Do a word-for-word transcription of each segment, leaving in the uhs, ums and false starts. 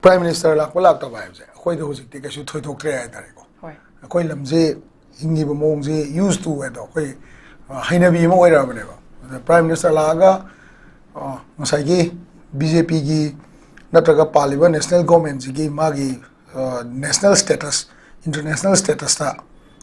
Prime Minister ꯂꯥꯛꯄ ꯂꯥꯛꯇꯕ ꯍꯥꯏꯕꯁꯦ ꯑꯩꯈꯣꯏꯗ ꯍꯧꯖꯤꯛꯇꯤ ꯀꯩꯁꯨ ꯊꯣꯏꯗꯣꯛꯇ꯭ꯔꯦ ꯍꯥꯏꯇꯥꯔꯦꯀꯣ꯫ ꯍꯣꯏ꯫ ꯑꯩꯈꯣꯏ ꯂꯝꯁꯦ ꯍꯤꯡꯉꯤꯕ ꯃꯑꯣꯡꯁꯦ used to ꯍꯥꯏꯗꯣ ꯑꯩꯈꯣꯏ ꯑ, ꯍꯩꯅꯕꯤ ꯑꯃ ꯑꯣꯏꯔꯛꯑꯕꯅꯦꯕ꯫ ꯑꯗ Prime Minister ꯂꯥꯛꯑꯒ ꯑ, ꯉꯁꯥꯏꯒꯤ ꯕꯤ ꯖꯦ ꯄꯤꯒꯤ ꯅꯠꯇ꯭ꯔꯒ ꯄꯥꯜꯂꯤꯕ national government ꯁꯤꯒꯤ ꯃꯥꯒꯤ national status, international status ꯇ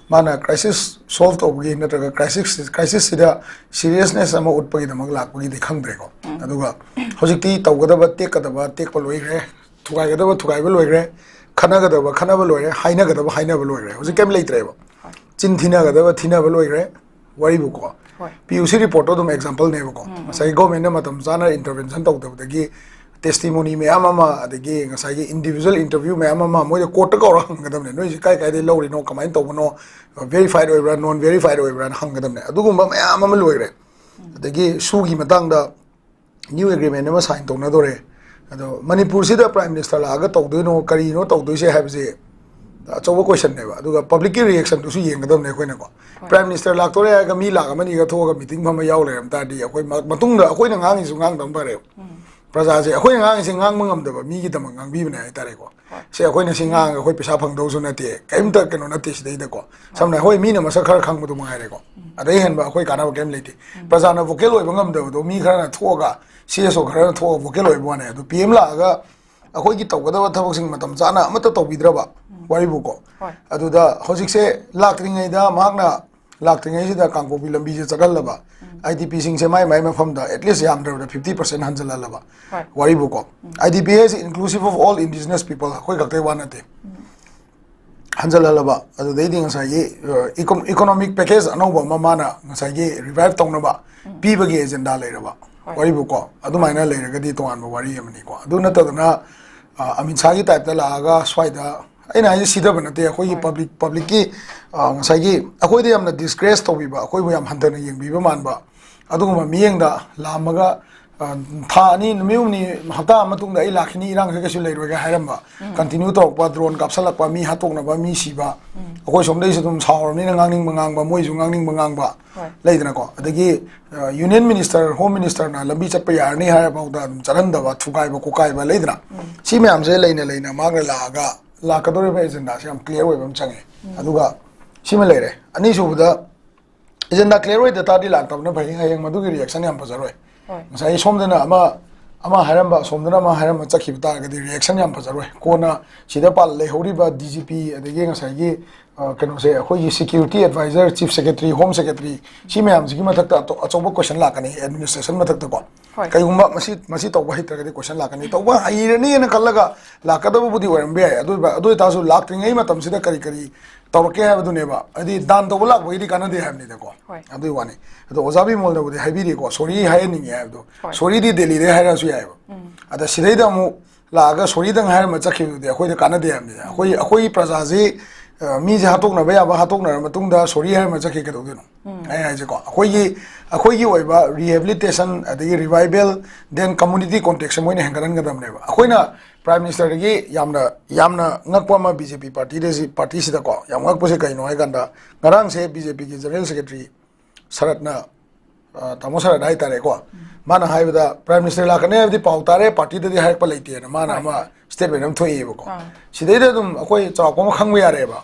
ꯃꯥꯅ crisis solve ꯇꯧꯕꯒꯤ ꯅꯠꯇ꯭ꯔꯒ crisis crisis ꯁꯤꯗ seriousness ꯑꯃ ꯎꯠꯄꯒꯤꯗꯃꯛ ꯂꯥꯛꯄꯒꯤꯗꯤ ꯈꯪꯗ꯭ꯔꯦꯀꯣ꯫ ꯑꯗꯨꯒ ꯍꯧꯖꯤꯛꯇꯤ ꯇꯧꯒꯗꯕ ꯇꯦꯛꯀꯗꯕ ꯇꯦꯛꯄ ꯂꯣꯏꯈ꯭ꯔꯦ, ꯊꯨꯒꯥꯏꯒꯗꯕ ꯊꯨꯒꯥꯏꯕ ꯂꯣꯏꯈ꯭ꯔꯦ, ꯈꯠꯅꯒꯗꯕ ꯈꯠꯅꯕ ꯂꯣꯏꯔꯦ, ꯍꯥꯏꯅꯒꯗꯕ ꯍꯥꯏꯅꯕ ꯂꯣꯏꯈ꯭ꯔꯦ꯫ ꯍꯧꯖꯤꯛ ꯀꯩꯝ ꯂꯩꯇ꯭ꯔꯦꯕ꯫ ꯆꯤꯟ ꯊꯤꯅꯒꯗꯕ ꯊꯤꯅꯕ ꯂꯣꯏꯈ꯭ꯔꯦ꯫ ꯋꯥꯔꯤꯕꯨꯀꯣ꯫ ꯍꯣꯏ꯫ P U C report ꯇꯣ ꯑꯗꯨꯝ example ꯅꯦꯕꯀꯣ꯫ ꯉꯁꯥꯏꯒꯤ government ꯅ ꯃꯇꯝ ꯆꯥꯅ intervention ꯇꯧꯗꯕꯗꯒꯤ testimony ꯃꯌꯥꯝ ꯑꯃ, ꯑꯗꯒꯤ ꯉꯁꯥꯏꯒꯤ individual interview ꯃꯌꯥꯝ ꯑꯃ ꯃꯣꯏꯗ court ꯇ ꯀꯧꯔ ꯍꯪꯒꯗꯕꯅꯦ, "ꯅꯣꯏꯁꯤ ꯀꯥꯏ ꯀꯥꯏꯗꯩ ꯂꯧꯔꯤꯅꯣ, ꯀꯃꯥꯏꯅ ꯇꯧꯕꯅꯣ, verified ꯑꯣꯏꯕ꯭ꯔꯥ, non verified ꯑꯣꯏꯕ꯭ꯔꯥꯅ ꯍꯪꯒꯗꯕꯅꯦ"꯫ ꯑꯗꯨꯒꯨꯝꯕ ꯃꯌꯥꯝ ꯑꯃ ꯂꯣꯏꯈ꯭ꯔꯦ꯫ ꯑꯗꯒꯤ ꯁꯨꯒꯤ ꯃꯇꯥꯡꯗ new agreement ꯑꯃ sign ꯇꯧꯅꯗꯣꯔꯦ꯫ ꯑꯗꯣ ꯃꯅꯤꯄꯨꯔꯁꯤꯗ Prime Minister ꯂꯥꯛꯑꯒ ꯇꯧꯗꯣꯏꯅꯣ, ꯀꯔꯤꯅꯣ ꯇꯧꯗꯣꯏꯁꯦ ꯍꯥꯏꯕꯁꯦ ꯑꯆꯧꯕ question ꯅꯦꯕ꯫ ꯑꯗꯨꯒ public ꯀꯤ reaction ꯗꯨꯁꯨ ꯌꯦꯡꯒꯗꯕꯅꯦ ꯑꯩꯈꯣꯏꯅꯀꯣ꯫ Prime Minister ꯂꯥꯛꯇꯣꯔꯦ ꯍꯥꯏꯔꯒ ꯃꯤ ꯂꯥꯛ ꯑꯃꯅꯤꯒ ꯊꯣꯛꯑꯒ meeting ꯐꯝꯕ ꯌꯥꯎ ꯂꯩꯔꯝ ꯇꯥꯔꯗꯤ ꯑꯩꯈꯣꯏ ꯃ-, ꯃꯇꯨꯡꯗ ꯑꯩꯈꯣꯏꯅ ꯉꯥꯡꯉꯤꯁꯨ ꯉꯥꯡꯗꯕꯅ ꯐꯔꯦꯕ꯫ ꯄ꯭ꯔꯖꯥꯁꯦ ꯑꯩꯈꯣꯏꯅ ꯉꯥꯡꯉꯤꯁꯦ ꯉꯥꯡꯕ ꯉꯝꯗꯕ ꯃꯤꯒꯤꯗꯃꯛ ꯉꯥꯡꯕꯤꯕꯅꯦ ꯍꯥꯏꯇꯥꯔꯦꯀꯣ꯫ ꯁꯦ ꯑꯩꯈꯣꯏꯅ ꯁꯤ ꯉꯥꯡꯉꯒ ꯑꯩꯈꯣꯏ ꯄꯩꯁꯥ ꯐꯪꯗꯧꯁꯨ ꯅꯠꯇꯦ, ꯀꯔꯤꯝꯇ ꯀꯩꯅꯣ ꯅꯠꯇꯦ ꯁꯤꯗꯩꯗꯀꯣ꯫ ꯁꯝꯅ ꯍꯥꯏ, ꯍꯣꯏ, ꯃꯤꯅ ꯃꯁꯛ ꯈꯔ ꯈꯪꯕꯗꯨ ꯃꯉꯥꯏꯔꯦꯀꯣ꯫ ꯑꯗꯩ ꯍꯦꯟꯕ ꯑꯩꯈꯣꯏ ꯀꯥꯟꯅꯕ ꯀꯔꯤꯝ ꯂꯩꯇꯦ꯫ ꯄ꯭ꯔꯖꯥꯅ vocal ꯑꯣꯏꯕ ꯉꯝꯗꯕꯗꯣ ꯃꯤ ꯈꯔꯅ ꯊꯣꯛꯑꯒ, C S O ꯈꯔꯅ ꯊꯣꯛꯑꯒ vocal ꯑꯣꯏꯕ ꯋꯥꯅꯦ꯫ ꯑꯗꯨ P M ꯂꯥꯛꯑꯒ ꯑꯩꯈꯣꯏꯒꯤ ꯇꯧꯒꯗꯕ ꯊꯕꯛꯁꯤꯡ ꯃꯇꯝ ꯆꯥꯅ ꯑꯃꯠꯇ ꯇꯧꯕꯤꯗ꯭ꯔꯕ ꯋꯥꯔꯤꯕꯨꯀꯣ꯫ ꯍꯣꯏ꯫ ꯑꯗꯨꯗ ꯍꯧꯖꯤꯛꯁꯦ ꯂꯥꯛꯇ꯭ꯔꯤꯉꯩꯗ ꯃꯍꯥꯛꯅ ꯂꯥꯛꯇ꯭ꯔꯤꯉꯩꯁꯤꯗ ꯀꯥꯡꯄꯣꯛꯄꯤ ꯂꯝꯕꯤꯁꯦ ꯆꯠꯍꯜꯂꯕ, I D P ꯁꯤꯡꯁꯦ ꯃꯥꯏ ꯃꯥꯏ ꯃꯐꯝꯗ at least ꯌꯥꯝꯗ꯭ꯔꯕꯗ fifty percent ꯍꯟꯖꯤꯜꯍꯜꯂꯕ꯫ ꯍꯣꯏ꯫ ꯋꯥꯔꯤꯕꯨꯀꯣ꯫ I D P ꯍꯥꯏꯁꯦ inclusive of all indigenous people, ꯑꯩꯈꯣꯏ ꯈꯛꯇꯒꯤ ꯋꯥ ꯅꯠꯇꯦ꯫ ꯍꯟꯖꯤꯜꯍꯜꯂꯕ, ꯑꯗꯨꯗꯩꯗꯤ ꯉꯁꯥꯏꯒꯤ, ꯑ, ꯏꯀꯣ-, economic package ꯑꯅꯧꯕ ꯑꯃ ꯃꯥꯅ ꯉꯁꯥꯏꯒꯤ revive ꯇꯧꯅꯕ ꯄꯤꯕꯒꯤ agenda ꯂꯩꯔꯕ꯫ ꯍꯣꯏ꯫ ꯋꯥꯔꯤꯕꯨꯀꯣ꯫ ꯑꯗꯨꯃꯥꯏꯅ ꯂꯩꯔꯒꯗꯤ ꯇꯣꯉꯥꯟꯕ ꯋꯥꯔꯤ ꯑꯃꯅꯤꯀꯣ꯫ ꯑꯗꯨ ꯅꯠꯇꯗꯅ, ꯑ, ꯑꯃꯤꯠ ꯁꯥꯍꯒꯤ type ꯇ ꯂꯥꯛꯑꯒ ꯁ꯭ꯋꯥꯏꯗ, ꯑꯩꯅ ꯍꯥꯏꯁꯦ ꯁꯤꯊꯕ ꯅꯠꯇꯦ, ꯑꯩꯈꯣꯏꯒꯤ ꯍꯣꯏ꯫ Public, public ꯀꯤ, ꯑ, ꯉꯁꯥꯏꯒꯤ ꯑꯩꯈꯣꯏꯗ ꯌꯥꯝꯅ disgrace ꯇꯧꯕꯤꯕ, ꯑꯩꯈꯣꯏꯕꯨ ꯌꯥꯝ ꯍꯟꯊꯅ ꯌꯦꯡꯕꯤꯕ ꯃꯥꯟꯕ ꯑꯗꯨꯒꯨꯝꯕ ꯃꯤꯠꯌꯦꯡꯗ ꯂꯥꯝꯃꯒ, ꯑ, ꯊꯥ ꯑꯅꯤ, ꯅꯨꯃꯤꯠ ꯍꯨꯝꯅꯤ, ꯍꯞꯇꯥ ꯑꯃ ꯃꯇꯨꯡꯗ ꯑꯩ ꯂꯥꯛꯈꯤꯅꯤ, ꯏꯔꯥꯡꯁꯦ ꯀꯩꯁꯨ ꯂꯩꯔꯣꯏꯒ ꯍꯥꯏꯔꯝꯕ, continue ꯇꯧꯔꯛꯄ, drone ꯀꯥꯞꯁꯜꯂꯛꯄ, ꯃꯤ ꯍꯥꯠꯇꯣꯛꯅꯕ, ꯃꯤ ꯁꯤꯕ, ꯑꯩꯈꯣꯏ ꯁꯣꯝꯗꯩꯁꯨ ꯑꯗꯨꯝ ꯁꯥꯎꯔꯕꯅꯤꯅ ꯉꯥꯡꯅꯤꯡꯕ ꯉꯥꯡꯕ, ꯃꯣꯏꯁꯨ ꯉꯥꯡꯅꯤꯡꯕ ꯉꯥꯡꯕ, ꯍꯣꯏ꯫ ꯂꯩꯗꯅꯀꯣ꯫ ꯑꯗꯒꯤ ꯑ, Union Minister, Home Minister ꯅ ꯂꯝꯕꯤ ꯆꯠꯄ ꯌꯥꯔꯅꯤ ꯍꯥꯏꯔꯐꯥꯎꯗ ꯑꯗꯨꯝ ꯆꯠꯍꯟꯗꯕ, ꯊꯨꯒꯥꯏꯕ ꯈꯣꯠꯀꯥꯏꯕ ꯂꯩꯗꯅ, ꯁꯤ ꯃꯌꯥꯝꯁꯦ ꯂꯩꯅ ꯂꯩꯅ ꯃꯍꯥꯛꯅ ꯂꯥꯛꯑꯒ ꯂꯥꯛꯀꯗꯧꯔꯤꯕ agenda ꯁꯦ ꯌꯥꯝ clear ꯑꯣꯏꯕ ꯑꯃ ꯆꯪꯉꯦ꯫ ꯑꯗꯨꯒ ꯁꯤꯃ ꯂꯩꯔꯦ꯫ ꯑꯅꯤꯁꯨꯕꯗ, agenda clear ꯑꯣꯏꯗ ꯇꯥꯔꯗꯤ ꯂꯥꯛꯇꯕꯅ ꯐꯩ, ꯍꯌꯦꯡ ꯃꯗꯨꯒꯤ reaction ꯌꯥꯝ ꯐꯖꯔꯣꯏ꯫ ꯍꯣꯏ꯫ ꯉꯁꯥꯏ ꯁꯣꯝꯗꯅ ꯑꯃ ꯑꯃ ꯍꯥꯏꯔꯝꯕ, ꯑꯁꯣꯝꯗꯅ ꯑꯃ ꯍꯥꯏꯔꯝꯕ ꯆꯠꯈꯤꯕ ꯇꯥꯔꯒꯗꯤ reaction ꯌꯥꯝ ꯐꯖꯔꯣꯏ꯫ ꯀꯣꯟꯅ ꯁꯤꯗ ꯄꯥꯜ-, ꯂꯩꯍꯧꯔꯤꯕ D G P, ꯑꯗꯒꯤ ꯉꯁꯥꯏꯒꯤ, ꯑ, ꯀꯩꯅꯣꯁꯦ, ꯑꯩꯈꯣꯏꯒꯤ security advisor, Chief Secretary, Home Secretary, ꯁꯤ ꯃꯌꯥꯝꯁꯤꯒꯤ ꯃꯊꯛꯇ ꯑꯇꯣ-, ꯑꯆꯧꯕ question ꯂꯥꯛꯀꯅꯤ administration ꯃꯊꯛꯇꯀꯣ꯫ ꯍꯣꯏ꯫ ꯀꯩꯒꯨꯝꯕ ꯃꯁꯤ, ꯃꯁꯤ ꯇꯧꯕ ꯍꯩꯇ꯭ꯔꯒꯗꯤ question ꯂꯥꯛꯀꯅꯤ꯫ ꯇꯧꯕ ꯍꯩꯔꯅꯤꯅ ꯈꯜꯂꯒ ꯂꯥꯛꯀꯗꯕꯕꯨꯗꯤ ꯑꯣꯏꯔꯝꯕ ꯌꯥꯏ꯫ ꯑꯗꯨ ꯑꯣꯏꯕ-, ꯑꯗꯨ ꯑꯣꯏꯇꯥꯔꯁꯨ ꯂꯥꯛꯇ꯭ꯔꯤꯉꯩ ꯃꯇꯝꯁꯤꯗ ꯀꯔꯤ ꯀꯔꯤ ꯇꯧꯔꯛꯀꯦ ꯍꯥꯏꯕꯗꯨꯅꯦꯕ꯫ ꯍꯥꯏꯗꯤ ꯗꯥꯟ ꯇꯧꯕ ꯂꯥꯛꯄꯒꯤꯗꯤ ꯀꯥꯟꯅꯗꯦ ꯍꯥꯏꯕꯅꯤꯗꯀꯣ꯫ ꯍꯣꯏ꯫ ꯑꯗꯨꯒꯤ ꯋꯥꯅꯤ꯫ ꯑꯗꯣ ꯑꯣꯖꯥ ꯕꯤꯃꯣꯜꯅꯕꯨꯗꯤ ꯍꯥꯏꯕꯤꯔꯤꯀꯣ, sorry ꯍꯥꯏꯍꯟꯅꯤꯡꯉꯦ ꯍꯥꯏꯕꯗꯣ꯫ ꯍꯣꯏ꯫ Sorry ꯗꯤ ꯗꯦꯜꯂꯤꯗꯩ ꯍꯥꯏꯔꯛꯑꯁꯨ ꯌꯥꯏꯑꯕ꯫ ꯑꯗ ꯁꯤꯗꯩꯗ ꯑꯃꯨꯛ ꯂꯥꯛꯑꯒ sorry ꯗꯪ ꯍꯥꯏꯔꯝꯃ ꯆꯠꯈꯤꯕꯗꯨꯗꯤ ꯑꯩꯈꯣꯏꯗ ꯀꯥꯟꯅꯗꯦ ꯍꯥꯏꯕꯅꯤꯗ꯫ ꯑꯩꯈꯣꯏ, ꯑꯩꯈꯣꯏꯒꯤ ꯄ꯭ꯔꯖꯥꯁꯤ, ꯑ, ꯃꯤꯁꯦ ꯍꯥꯠꯇꯣꯛꯅꯕ ꯌꯥꯕ ꯍꯥꯠꯇꯣꯛꯅꯔ ꯃꯇꯨꯡꯗ sorry ꯍꯥꯏꯔꯝꯃ ꯆꯠꯈꯤ ꯀꯩꯗꯧꯗꯣꯏꯅꯣ? ꯑꯩ ꯍꯥꯏꯁꯦꯀꯣ, ꯑꯩꯈꯣꯏꯒꯤ, ꯑꯩꯈꯣꯏꯒꯤ ꯑꯣꯏꯕ rehabilitation, ꯑꯗꯒꯤ revival, then community contact ꯁꯦ ꯃꯣꯏꯅ ꯍꯦꯟꯒꯠꯍꯟꯒꯗꯕꯅꯦꯕ꯫ ꯑꯩꯈꯣꯏꯅ Prime Minister ꯗꯒꯤ ꯌꯥꯝꯅ, ꯌꯥꯝꯅ ꯉꯛꯄ ꯑꯃ B J P party ꯗ ꯁꯤ, party ꯁꯤꯗꯀꯣ ꯌꯥꯝ ꯉꯛꯄꯁꯦ ꯀꯩꯅꯣ ꯍꯥꯏ ꯀꯥꯟꯗ, ꯉꯔꯥꯡꯁꯦ B J P ꯒꯤ General Secretary ꯁꯔꯠꯅ, ꯑ, ꯇꯥꯃꯣ ꯁꯔꯠ ꯍꯥꯏꯇꯥꯔꯦꯀꯣ, ꯃꯥꯅ ꯍꯥꯏꯕꯗ Prime Minister ꯂꯥꯛꯀꯅꯤ ꯍꯥꯏꯕꯗꯤ ꯄꯥꯎ ꯇꯥꯔꯦ, party ꯗꯗꯤ ꯍꯥꯏꯔꯛꯄ ꯂꯩꯇꯦꯅ ꯃꯥꯅ ꯍꯣꯏ꯫ ꯑꯃ statement ꯑꯃ ꯊꯣꯛꯑꯦꯕꯀꯣ꯫ ꯑꯥ꯫ ꯁꯤꯗꯩꯗ ꯑꯗꯨꯝ ꯑꯩꯈꯣꯏ ꯆꯥꯎꯔꯥꯛꯄ ꯑꯃ ꯈꯪꯕ ꯌꯥꯔꯦꯕ꯫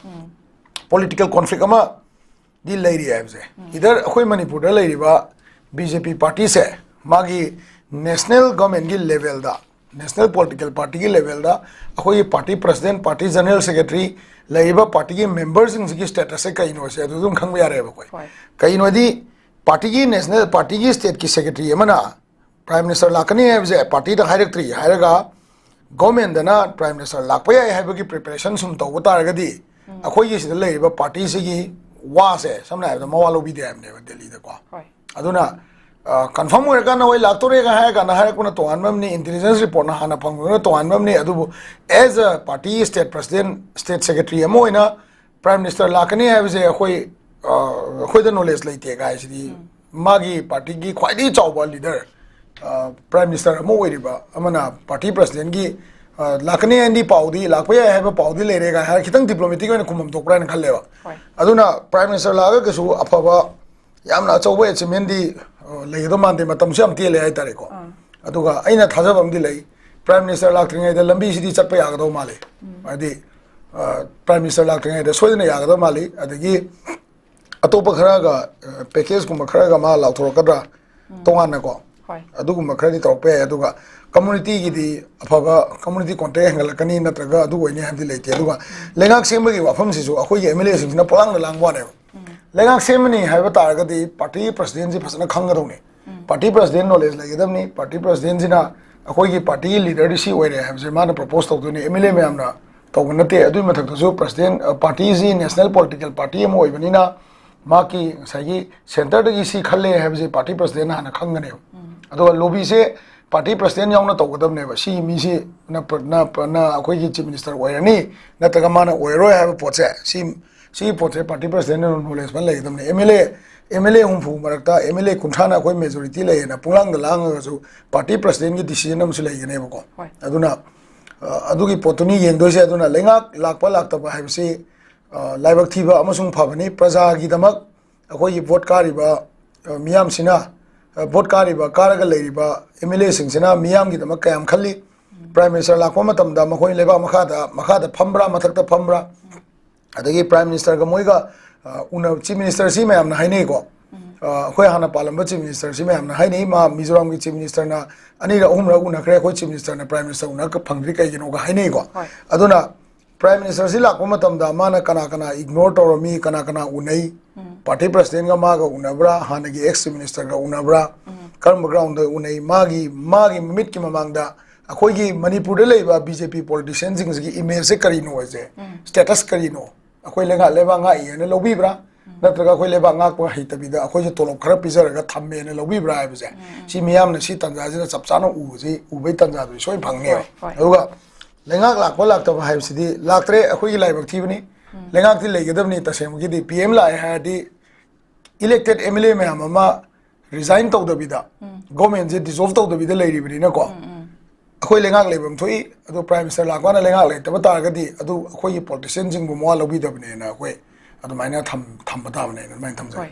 Political conflict ꯑꯃꯗꯤ ꯂꯩꯔꯤ ꯍꯥꯏꯕꯁꯦ꯫ Either ꯑꯩꯈꯣꯏ ꯃꯅꯤꯄꯨꯔꯗ ꯂꯩꯔꯤꯕ B J P party ꯁꯦ ꯃꯥꯒꯤ national government ꯀꯤ level ꯗ, national political party ꯒꯤ level ꯗ ꯑꯩꯈꯣꯏꯒꯤ party president, party general secretary, ꯂꯩꯔꯤꯕ party ꯒꯤ member ꯁꯤꯡꯁꯤꯒꯤ status ꯁꯦ ꯀꯩꯅꯣ ꯁꯦ ꯑꯗꯨ ꯑꯗꯨꯝ ꯈꯪꯕ ꯌꯥꯔꯦꯕ ꯑꯩꯈꯣꯏ꯫ ꯍꯣꯏ꯫ ꯀꯩꯅꯣꯗꯤ party ꯒꯤ national, party ꯒꯤ state ꯀꯤ secretary ꯑꯃꯅ Prime Minister ꯂꯥꯛꯀꯅꯤ ꯍꯥꯏꯕꯁꯦ party ꯗ ꯍꯥꯏꯔꯛꯇ꯭ꯔꯤ ꯍꯥꯏꯔꯒ government ꯅ Prime Minister ꯂꯥꯛꯄ ꯌꯥꯏ ꯍꯥꯏꯕꯒꯤ preparation ꯁꯨꯝ ꯇꯧꯕ ꯇꯥꯔꯒꯗꯤ ꯑꯩꯈꯣꯏꯒꯤ ꯁꯤꯗ ꯂꯩꯔꯤꯕ party ꯁꯤꯒꯤ ꯋꯥꯁꯦ ꯁꯝꯅ ꯍꯥꯏꯔꯕꯗ ꯃꯋꯥ ꯂꯧꯕꯤꯗꯦ ꯍꯥꯏꯕꯅꯦꯕ ꯗꯦꯜꯂꯤꯗꯀꯣ꯫ ꯍꯣꯏ꯫ ꯑꯗꯨꯅ, ꯑ, confirm ꯑꯣꯏꯔꯀꯥꯟꯗ ꯍꯣꯏ ꯂꯥꯛꯇꯣꯔꯦꯒ ꯍꯥꯏꯔ ꯀꯥꯟꯗ ꯍꯥꯏꯔꯛꯄꯅ ꯇꯣꯉꯥꯟꯕ ꯑꯃꯅꯤ, intelligence report ꯅ ꯍꯥꯟꯅ ꯐꯪꯕꯗꯨꯅ ꯇꯣꯉꯥꯟꯕ ꯑꯃꯅꯤ꯫ ꯑꯗꯨꯕꯨ as a party state president, state secretary ꯑꯃ ꯑꯣꯏꯅ Prime Minister ꯂꯥꯛꯀꯅꯤ ꯍꯥꯏꯕꯁꯦ ꯑꯩꯈꯣꯏ, ꯑ, ꯑꯩꯈꯣꯏꯗ knowledge ꯂꯩꯇꯦ ꯀꯥꯏꯁꯤꯗꯤ ꯃꯥꯒꯤ party ꯒꯤ ꯈ꯭ꯋꯥꯏꯗꯒꯤ ꯆꯥꯎꯕ leader ꯄ꯭ꯔꯥꯏꯝ ꯃꯤꯅꯤꯁꯇꯔ ꯑꯃ ꯑꯣꯏꯔꯤꯕ ꯑꯃꯅ ꯄꯥꯔꯇꯤ ꯄ꯭ꯔꯁꯤꯗꯦꯟꯒꯤ ꯂꯥꯛꯀꯅꯤ ꯍꯥꯏꯅꯗꯤ ꯄꯥꯎꯗꯤ, ꯂꯥꯛꯄ ꯌꯥꯏ ꯍꯥꯏꯕ ꯄꯥꯎꯗꯤ ꯂꯩꯔꯦ ꯀꯥꯏꯅ ꯍꯥꯏꯔ ꯈꯤꯇꯪ ꯗꯤꯄ꯭ꯂꯣꯃꯦꯇꯤꯛ ꯑꯣꯏꯅ ꯈꯨꯝꯐꯝ ꯊꯣꯛꯄ꯭ꯔꯥ ꯍꯥꯏꯅ ꯈꯜꯂꯦꯕ꯫ ꯍꯣꯏ꯫ ꯑꯗꯨꯅ ꯄ꯭ꯔꯥꯏꯝ ꯃꯤꯅꯤꯁꯇꯔ ꯂꯥꯛꯑꯒ ꯀꯩꯁꯨ ꯑꯐꯕ, ꯌꯥꯝꯅ ꯑꯆꯧꯕ ꯑꯦꯆꯤꯞꯃꯦꯟꯗꯤ ꯂꯩꯒꯗꯧ ꯃꯥꯟꯗꯦ, ꯃꯇꯝꯁꯨ ꯌꯥꯝ ꯇꯦꯜꯂꯦ ꯍꯥꯏꯇꯥꯔꯦꯀꯣ꯫ ꯑꯥ꯫ ꯑꯗꯨꯒ ꯑꯩꯅ ꯊꯥꯖꯕ ꯑꯃꯗꯤ ꯂꯩ, ꯄ꯭ꯔꯥꯏꯝ ꯃꯤꯅꯤꯁꯇꯔ ꯂꯥꯛꯇ꯭ꯔꯤꯉꯩꯗ ꯂꯝꯕꯤꯁꯤꯗꯤ ꯆꯠꯄ ꯌꯥꯒꯗꯧ ꯃꯥꯜꯂꯤ꯫ ꯍꯥꯏꯗꯤ ꯄ꯭ꯔꯥꯏꯝ ꯃꯤꯅꯤꯁꯇꯔ ꯂꯥꯛꯇ꯭ꯔꯤꯉꯩꯗ ꯁꯣꯏꯗꯅ ꯌꯥꯒꯗꯧ ꯃꯥꯜꯂꯤ꯫ ꯑꯗꯒꯤ ꯑꯇꯣꯞꯄ ꯈꯔꯒ, ꯄꯦꯀꯦꯖꯀꯨꯝꯕ ꯈꯔꯒ ꯃꯥ ꯂꯥꯎꯊꯣꯔꯛꯀꯗ꯭ꯔꯥ, ꯇꯣꯉꯥꯟꯅꯀꯣ, ꯍꯣꯏ꯫ ꯑꯗꯨꯒꯨꯝꯕ ꯈꯔꯗꯤ ꯇꯧꯔꯛꯄ ꯌꯥꯏ꯫ ꯑꯗꯨꯒ ꯀꯝꯃꯨꯅꯤꯇꯤꯒꯤꯗꯤ ꯑꯐꯕ ꯀꯝꯃꯨꯅꯤꯇꯤ ꯀꯣꯟꯇꯦꯛ ꯍꯦꯟꯒꯠꯂꯛꯀꯅꯤ ꯅꯠꯇ꯭ꯔꯒ ꯑꯗꯨ ꯑꯣꯏꯅꯤ ꯍꯥꯏꯕꯗꯤ ꯂꯩꯇꯦ꯫ ꯑꯗꯨꯒ ꯂꯩꯉꯥꯛ ꯁꯦꯝꯕꯒꯤ ꯋꯥꯐꯝꯁꯤꯁꯨ ꯑꯩꯈꯣꯏꯒꯤ ꯑꯦꯝ ꯑꯦꯜ ꯑꯦꯁꯤꯡꯁꯤꯅ ꯄꯣꯂꯥꯡꯗ ꯂꯥꯡꯕ ꯋꯥꯅꯦꯕ꯫ ꯂꯩꯉꯥꯛ ꯁꯦꯝꯃꯅꯤ ꯍꯥꯏꯕ ꯇꯥꯔꯒꯗꯤ ꯄꯥꯔꯇꯤ ꯄ꯭ꯔꯁꯤꯗꯦꯟꯁꯤ ꯐꯖꯅ ꯈꯪꯒꯗꯧꯅꯤ꯫ ꯄꯥꯔꯇꯤ ꯄ꯭ꯔꯁꯤꯗꯦꯟ ꯅꯣꯂꯦꯖ ꯂꯩꯒꯗꯕꯅꯤ꯫ ꯄꯥꯔꯇꯤ ꯄ꯭ꯔꯁꯤꯗꯦꯟꯁꯤꯅ ꯑꯩꯈꯣꯏꯒꯤ ꯄꯥꯔꯇꯤꯒꯤ ꯂꯤꯗꯔꯗꯤ ꯁꯤ ꯑꯣꯏꯔꯦ ꯍꯥꯏꯕꯁꯦ ꯃꯥꯅ ꯄ꯭ꯔꯣꯄꯣꯁ ꯇꯧꯗꯣꯏꯅꯤ꯫ ꯑꯦꯝ ꯑꯦꯜ ꯑꯦ ꯃꯌꯥꯝꯅ ꯇꯧꯕ ꯅꯠꯇꯦ꯫ ꯑꯗꯨꯒꯤ ꯃꯊꯛꯇꯁꯨ ꯄ꯭ꯔꯁꯤꯗꯦꯟ, ꯄꯥꯔꯇꯤꯁꯤ ꯅꯦꯁꯅꯦꯜ ꯄꯣꯂꯤꯇꯤꯀꯦꯜ ꯄꯥꯔꯇꯤ ꯑꯃ ꯑꯣꯏꯕꯅꯤꯅ ꯃꯥꯒꯤ ꯉꯁꯥꯏꯒꯤ ꯁꯦꯟꯇꯔꯗꯒꯤ ꯁꯤ ꯈꯜꯂꯦ ꯍꯥꯏꯕꯁꯦ ꯄꯥꯔꯇꯤ ꯄ꯭ꯔꯁꯤꯗꯦꯟꯅ ꯍꯥꯟꯅ ꯈꯪꯒꯅꯦꯕ꯫ ꯑꯗꯨꯒ ꯂꯣꯕꯤꯁꯦ ꯄꯥꯔꯇꯤ ꯄ꯭ꯔꯁꯤꯗꯦꯟ ꯌꯥꯎꯅ ꯇꯧꯒꯗꯕꯅꯦꯕ꯫ ꯁꯤ ꯃꯤꯁꯤ ꯅ, ꯅ, ꯅ ꯑꯩꯈꯣꯏꯒꯤ ꯆꯤꯐ ꯃꯤꯅꯤꯁꯇꯔ ꯑꯣꯏꯔꯅꯤ ꯅꯠꯇ꯭ꯔꯒ ꯃꯥꯅ ꯑꯣꯏꯔꯔꯣꯏ ꯍꯥꯏꯕ ꯄꯣꯠꯁꯦ, ꯁꯤ, ꯁꯤꯒꯤ ꯄꯣꯠꯁꯦ ꯄꯥꯔꯇꯤ ꯄ꯭ꯔꯁꯤꯗꯦꯟꯅ ꯅꯣꯂꯦꯖ ꯐꯖꯅ ꯂꯩꯒꯗꯕꯅꯤ꯫ M L A, M L A ꯍꯨꯝꯐꯨ ꯃꯔꯛꯇ ꯑꯦꯝ ꯑꯦꯜ ꯑꯦ ꯀꯨꯟꯊ꯭ꯔꯥꯅ ꯑꯩꯈꯣꯏ ꯃꯦꯖꯣꯔꯤꯇꯤ ꯂꯩꯌꯦꯅ ꯄꯨꯡꯂꯥꯡꯗ ꯂꯥꯡꯉꯒꯁꯨ ꯄꯥꯔꯇꯤ ꯄ꯭ꯔꯁꯤꯗꯦꯟꯒꯤ ꯗꯤꯁꯤꯖꯟ ꯑꯃꯁꯨ ꯂꯩꯒꯅꯦꯕꯀꯣ꯫ ꯍꯣꯏ꯫ ꯑꯗꯨꯅ ꯑ, ꯑꯗꯨꯒꯤ ꯄꯣꯠꯇꯨꯅꯤ ꯌꯦꯡꯗꯣꯏꯁꯦ꯫ ꯑꯗꯨꯅ ꯂꯩꯉꯥꯛ ꯂꯥꯛꯄ ꯂꯥꯛꯇꯕ ꯍꯥꯏꯕꯁꯤ, ꯑ, ꯂꯥꯏꯕꯛ ꯊꯤꯕ ꯑꯃꯁꯨꯡ ꯐꯕꯅꯤ꯫ ꯄ꯭ꯔꯖꯥꯒꯤꯗꯃꯛ ꯑꯩꯈꯣꯏꯒꯤ ꯚꯣꯠ ꯀꯥꯔꯤꯕ, ꯑ, ꯃꯤꯌꯥꯝꯁꯤꯅ, ꯑ, ꯚꯣꯠ ꯀꯥꯔꯤꯕ, ꯀꯥꯔꯒ ꯂꯩꯔꯤꯕ ꯑꯦꯝ ꯑꯦꯜ ꯑꯦꯁꯤꯡꯁꯤꯅ ꯃꯤꯌꯥꯝꯒꯤꯗꯃꯛ ꯀꯌꯥꯝ ꯈꯜꯂꯤ? ꯄ꯭ꯔꯥꯏꯝ ꯃꯤꯅꯤꯁꯇꯔ ꯂꯥꯛꯄ ꯃꯇꯝꯗ ꯃꯈꯣꯏ ꯂꯩꯕꯥꯛ ꯃꯈꯥꯗ, ꯃꯈꯥꯗ ꯐꯝꯕ꯭ꯔꯥ, ꯃꯊꯛꯇ ꯐꯝꯕ꯭ꯔꯥ? ꯑꯗꯒꯤ ꯄ꯭ꯔꯥꯏꯝ ꯃꯤꯅꯤꯁꯇꯔꯒ ꯃꯣꯏꯒ, ꯑ, ꯎꯅ-, ꯆꯤꯐ ꯃꯤꯅꯤꯁꯇꯔꯁꯤ ꯃꯌꯥꯝꯅ ꯍꯥꯏꯅꯩꯀꯣ꯫ ꯑ, ꯑꯩꯈꯣꯏ ꯍꯥꯟꯅ ꯄꯥꯜꯂꯝꯕ ꯆꯤꯐ ꯃꯤꯅꯤꯁꯇꯔꯁꯤ ꯃꯌꯥꯝꯅ ꯍꯥꯏꯅꯩ, ꯃꯥ ꯃꯤꯖꯣꯔꯥꯝꯒꯤ ꯆꯤꯐ ꯃꯤꯅꯤꯁꯇꯔꯅ ꯑꯅꯤꯔꯛ ꯑꯍꯨꯝꯔꯛ ꯎꯅꯈ꯭ꯔꯦ, ꯑꯩꯈꯣꯏ ꯆꯤꯐ ꯃꯤꯅꯤꯁꯇꯔꯅ ꯄ꯭ꯔꯥꯏꯝ ꯃꯤꯅꯤꯁꯇꯔ ꯎꯅ ꯐꯪꯗ꯭ꯔꯤ ꯀꯩꯒꯤꯅꯣꯒ ꯍꯥꯏꯅꯩꯀꯣ꯫ ꯍꯣꯏ꯫ ꯑꯗꯨꯅ ꯄ꯭ꯔꯥꯏꯝ ꯃꯤꯅꯤꯁꯇꯔꯁꯤ ꯂꯥꯛꯄ ꯃꯇꯝꯗ ꯃꯥꯅ ꯀꯅꯥ ꯀꯅꯥ ꯏꯒꯅꯣꯔ ꯇꯧꯔꯝꯃꯤ, ꯀꯅꯥ ꯀꯅꯥ ꯎꯅꯩ, ꯄꯥꯔꯇꯤ ꯄ꯭ꯔꯁꯤꯗꯦꯟꯒ ꯃꯥꯒ ꯎꯅꯕ꯭ꯔꯥ, ꯍꯥꯟꯅꯒꯤ ꯑꯦꯛꯁ ꯆꯤꯐ ꯃꯤꯅꯤꯁꯇꯔꯒ ꯎꯅꯕ꯭ꯔꯥ, ꯀꯔꯝꯕ ꯒ꯭ꯔꯥꯎꯟꯗ ꯎꯅꯩ, ꯃꯥꯒꯤ, ꯃꯥꯒꯤ ꯃꯃꯤꯠꯀꯤ ꯃꯃꯥꯡꯗ ꯑꯩꯈꯣꯏꯒꯤ ꯃꯅꯤꯄꯨꯔꯗ ꯂꯩꯕ ꯕꯤ ꯖꯦ ꯄꯤ ꯄꯣꯂꯤꯇꯤꯁꯤꯌꯟꯁꯤꯡꯁꯤꯒꯤ ꯏꯃꯦꯖꯁꯦ ꯀꯔꯤꯅꯣ ꯍꯥꯏꯁꯦ, ꯁ꯭ꯇꯦꯇꯁ ꯀꯔꯤꯅꯣ? ꯑꯩꯈꯣꯏ ꯂꯩꯉꯥꯛ ꯂꯩꯕꯥꯛ ꯉꯥꯛꯏ ꯍꯥꯏꯅ ꯂꯧꯕꯤꯕ꯭ꯔꯥ? ꯅꯠꯇ꯭ꯔꯒ ꯑꯩꯈꯣꯏ ꯂꯩꯕꯥꯛ ꯉꯥꯛꯄ ꯍꯩꯇꯕꯤꯗ ꯑꯩꯈꯣꯏꯁꯦ ꯇꯣꯂꯣꯞ ꯈꯔ ꯄꯤꯖꯔꯒ ꯊꯝꯃꯦꯅ ꯂꯧꯕꯤꯕ꯭ꯔꯥ ꯍꯥꯏꯕꯁꯦ, ꯁꯤ ꯃꯤꯌꯥꯝꯅ ꯁꯤ ꯇꯥꯟꯖꯥꯁꯤꯗ ꯆꯞ ꯆꯥꯅ ꯎꯕꯁꯤ, ꯎꯕꯩ ꯇꯥꯟꯖꯥꯗꯨ ꯁꯣꯏ ꯐꯪꯅꯦꯕ꯫ ꯍꯣꯏ, ꯍꯣꯏ꯫ ꯑꯗꯨꯒ ꯂꯩꯉꯥꯛ ꯂꯥꯛꯄ ꯂꯥꯛꯇꯕ ꯍꯥꯏꯕꯁꯤꯗꯤ ꯂꯥꯛꯇ꯭ꯔꯦ, ꯑꯩꯈꯣꯏꯒꯤ ꯂꯥꯏꯕꯛ ꯊꯤꯕꯅꯤ꯫ ꯂꯩꯉꯥꯛꯇꯤ ꯂꯩꯒꯗꯕꯅꯤ꯫ ꯇꯁꯦꯡꯕꯒꯤꯗꯤ ꯄꯤ ꯑꯦꯝ ꯂꯥꯛꯑꯦ ꯍꯥꯏꯔꯗꯤ ꯏꯂꯦꯛꯇꯦꯠ ꯑꯦꯝ ꯑꯦꯜ ꯑꯦ ꯃꯌꯥꯝ ꯑꯃ ꯔꯤꯖꯥꯏꯟ ꯇꯧꯗꯕꯤꯗ, ꯒꯣꯔꯃꯦꯟꯁꯦ ꯗꯤꯖꯣꯜꯕ ꯇꯧꯗꯕꯤꯗ ꯂꯩꯔꯤꯕꯅꯤꯅꯀꯣ, ꯑꯩꯈꯣꯏ ꯂꯩꯉꯥꯛ ꯂꯩꯐꯝ ꯊꯣꯛꯏ, ꯑꯗꯣ ꯄ꯭ꯔꯥꯏꯝ ꯃꯤꯅꯤꯁꯇꯔ ꯂꯥꯛꯄꯅ ꯂꯩꯉꯥꯛ ꯂꯩꯇꯕ ꯇꯥꯔꯒꯗꯤ ꯑꯗꯨ ꯑꯩꯈꯣꯏꯒꯤ ꯄꯣꯂꯤꯇꯤꯁꯤꯌꯥꯟꯁꯤꯡꯕꯨ ꯃꯋꯥ ꯂꯧꯕꯤꯗꯕꯅꯦꯅ ꯑꯩꯈꯣꯏ ꯑꯗꯨꯃꯥꯏꯅ ꯊꯝ- ꯊꯝꯕ ꯇꯥꯕꯅꯦꯅ ꯑꯗꯨꯃꯥꯏꯅ ꯊꯝꯖꯒꯦ꯫ ꯍꯣꯏ,